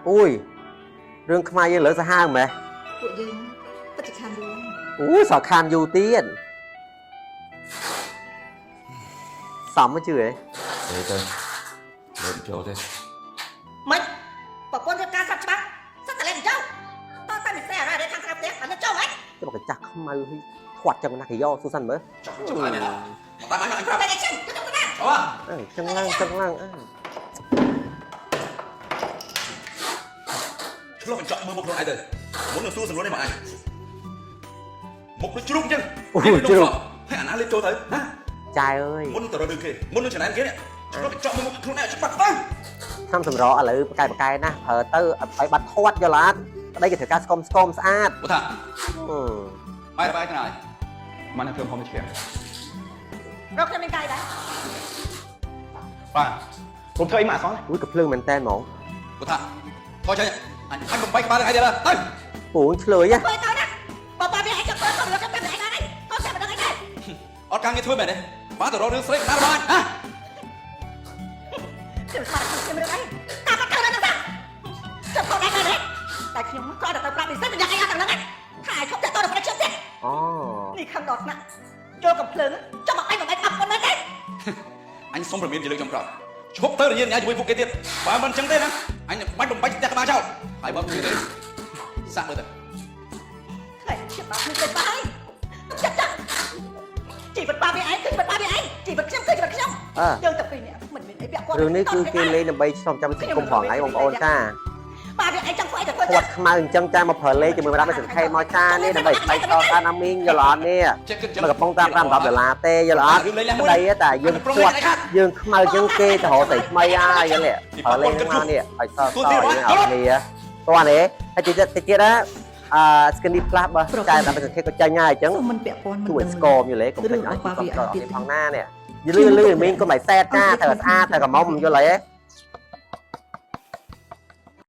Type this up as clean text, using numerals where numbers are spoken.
អូយរឿងខ្មែរយើងលើសាហាវម៉េះ ពួកយើងពិតជាខានយូរ អូយសល់ខានយូរទៀតសមមកជឿហ៎ ទេទៅលើកចូលទេ មិនប្រពន្ធរៀបការស្រាប់ច្បាស់សត្វតែលេងចោលតតែមិនស្អីអារ៉ាខាងក្រៅផ្ទះអានេះចោលហ៎ ចុះមកកាចាស់ខ្មៅហីធាត់ចឹងណាស់គេយកស៊ូសិនមើល ចុះចុះហើយនេះតាមអញអញប្រាប់ តែចឹងទៅទៅណា ចូល អើចឹងឡើងចឹងឡើងអើ ឆ្លុះកញ្ចក់មើលមុខខ្លួនឯងទៅមុននឹងសួរសំណួរនេះមកអញមុខដូចជ្រូកអញ្ចឹងហើយអាណាលេបចូលទៅណា ចាយអើយ មុនទៅរករឿងគេមុននឹងច្រណែនគេនេះឆ្លុះកញ្ចក់មើលមុខខ្លួនឯងច្បាស់ទៅ ឆ្នាំសម្រឥឡូវបកកែបកកែណាស់ប្រើទៅឲ្យបាត់ធាត់យល់អត់ប្តីគេត្រូវការស្គមស្គមស្អាត បើថា អឺ បាយបាយទៅណាម៉ានធ្វើហមឆ្កែ រកខ្ញុំមានកាយដែរ បាទខ្ញុំធ្វើអីមកអសោះ អូយកំភ្លើងមែនតើហ្មង បើថាថយចេញអញអញបំបីក្បាលនឹងឯងទៀតទៅ ពូឆ្លើយហ៎ ធ្វើទៅណាបើប៉ាវាឯងចង់ធ្វើក៏រកខ្ញុំតែឯងដែរក៏តែមិនដឹងអីដែរ អត់ការងារធ្វើមែនទេបានទៅរករឿងស្រីកណ្ដាលរបស់អញណា ខ្ញុំស្មានខ្ញុំរឿងអីតាក៏ទៅដល់ទៅចាំខកដែរដែរតែខ្ញុំក៏ទៅប្រាប់ពិសេសមិនយ៉ាងអីអត់ទាំងហ្នឹងថាឲ្យឈប់តែតទៅប្រាប់ខ្ញុំទៀត អូ នេះខឹងដល់ថ្នាក់ចូលកំភ្លើងចង់មកអញមកអញអត់ប៉ុណ្ណឹងទេ អញសុំប្រមានជាលើកចុងក្រោយឈប់ទៅរញ៉េរញ៉ៃជាមួយពួកគេទៀតបើមិនអញ្ចឹងទេណាអញនឹងបាច់បំបីផ្ទះក្បាលចោលហើយបើមិនជឿទេសាក់មើលទៅ ថ្ងៃខ្ញុំដល់ខ្លួនទៅបាយចិត្តចាក់ជីវិតប៉ាវាឯងគឺជីវិតប៉ាវាឯងជីវិតខ្ញុំគឺជីវិតខ្ញុំ អើ យើងតែពីរនាក់មិនមានអីពាក់ព័ន្ធ រឿងនេះគឺគេលេងដើម្បីឆ្លងចាំសង្គមផងឯងបងប្អូនចា ប៉ាវាឯងចង់ធ្វើអីទៅធ្វើ ធាត់ខ្មៅអញ្ចឹងចាមកប្រើលេងជាមួយម្ដាមសង្ខេមកចានេះដើម្បីស្បែកតតាណាមីងយល់អត់នេះ ចេះគិតចឹង មកកំប៉ុងតាម5 10ដុល្លារទេយល់អត់ប្តីតែយើងធាត់យើងខ្មៅជាងគេទៅរកស្រីថ្មីហើយយល់ទេប្រើលេងមកនេះឲ្យសសយើងអត់គ្នាតោះនេះហើយតិចតិចទៀតណាអឺ Skinny Plus បើចាតាមសង្ខេក៏ចាញ់ហើយអញ្ចឹង សូមមិនពាក់ព័ន្ធមិន ជួយស្គមយល់ទេកុំភ្លេចឲ្យស្គមផងណានេះយលឺលឺមីងកុំឲ្យសែតចាត្រូវស្អាតត្រូវក្រមុំយល់ទេ